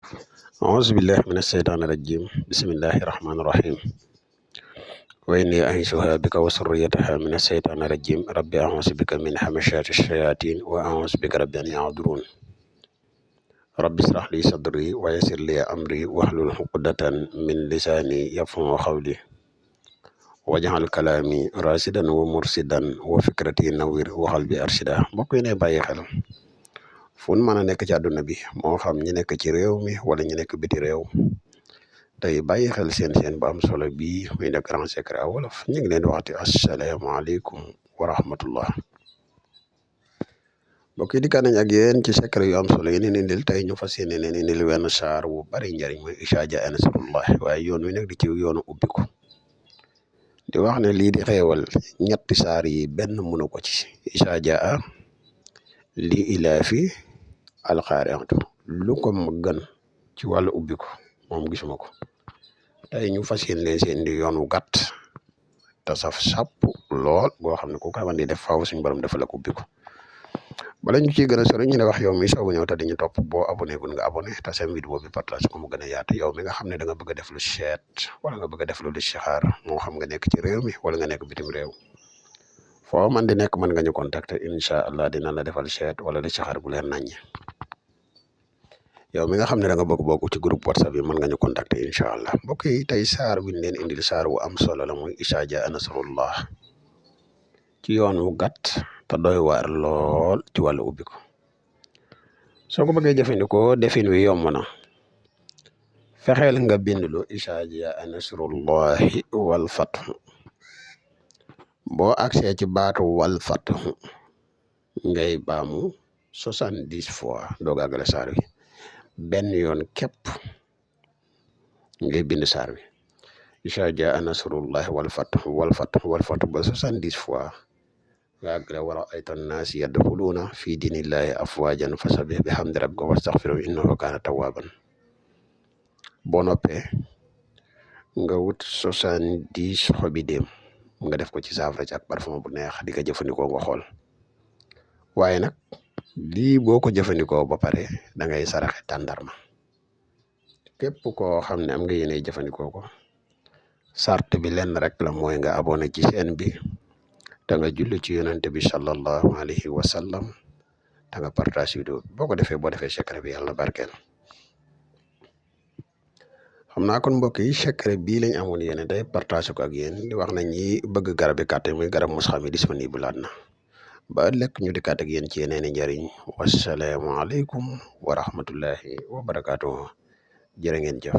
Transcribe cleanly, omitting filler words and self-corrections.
أعوذ بالله من الشيطان الرجيم بسم الله الرحمن الرحيم وإني أعيذها بك وذريتها من الشيطان الرجيم رب أعوذ بك من همزات الشياطين وأعوذ بك رب أن يحضرون رب اشرح لي صدري ويسر لي أمري واحلل عقدة من لساني يفقهوا قولي واجعل كلامي راشدا ومرشدا وفكرتي نوير وقلبي أرشدا mbokk yi ne bàyyi xel fu ñu mën a nekk ci àdduna bi moo xam ñi nekk ci réew mi wala ñi nekk biti réew tey bàyyi xel seen bu am solo bii muy le grand secret à wolof ñu ngi leen di waxti asalaamaaleykum wa rahmatullah mbokk yi dikkaat nañ ak yéen ci secret yu am solo yi leen indil tey ñu fas yéene leen indil wenn saar wu bari njariñ muy Izaa jaa nasrullah waaye yoon wi nag di ci yoonu ubbiku di wax ne lii di xeewal ñetti saar yi benn mënu ko ci Izaa jaa li ilaafi alxaariatu lu ko gën ci wàllu ubbiku moom gisuma ko tey ñu fas yéene leen seen di yoon wu gàtt te saf sàpp lool boo xam ne ku ko xamante ni def faaw suñu borom defal ak ubbiku bala ñu ciy gën a sori ñu ne wax yow mi soogu ñëw te dañu topp boo abonné gun nga abonné te seen vidéo bi partage ko mu gën a yaatu yow mi nga xam ne da nga bëgg a def lu seet wala nga bëgg a def lu listixaar moo xam nga nekk ci réew mi wala nga nekk bitim réew foo man di nekk mën nga ñu contacter incha allah dina la defal seet wala listixaar bu leen naññ yow mi nga xam ne da nga bëgg bokk ci groupe whatsapp yi mën nga ñu contacter incha allah mbokk yi tey saar wi ñu leen indil saar wu am solo la muy Izaa jaa nasrullah ci yoon wu gàtt te doy waar lool ci wàllu ubbiku soo ko bëggee jëfandikoo defin wi yomb na fexeel nga bindlu Izaa jaa nasrullahi wal fathu boo agsee ci baatu wal fathu ngay baamu 70 fois doog àggale saar wi benn yoon képp ngay bind saar wi Izaa jaa nasrullahi wal fathu ba 70 fois nga àggale wala aytan naas yadxuluuna fi diinillahi afwaajan fasabbih bihamdi rabbika wastaghfirhu innahu kaana tawwaaban boo noppee nga wut 70 xobi déem nga def ko ci saafara ci ak parfum bu neex di ko jëfandikoo nga xool waaye nag lii boo ko jëfandikoo ba pare da ngay saraxe tàndarma képp koo xam ne am nga yéene jëfandikoo ko sart bi lenn rek la mooy nga abonné ci chaîne bi te nga julli ci yonente bi sallallahu alayhi wa sallam te nga partage vidéo bi boo ko defee secret bi yàlla barkeel xam naa kon mbokk yi secret bii lañ amoon yéene day partage ko ak yéen di wax na ñi bëgg garab yi kàtte muy garab mos xam yi disponible laat na ba lekk ñu di kàtt ak yéen ci yeneeni njariñ wasalaamualeykum wa rahmatullahi wa barakaatuhu jërë ngeen jëf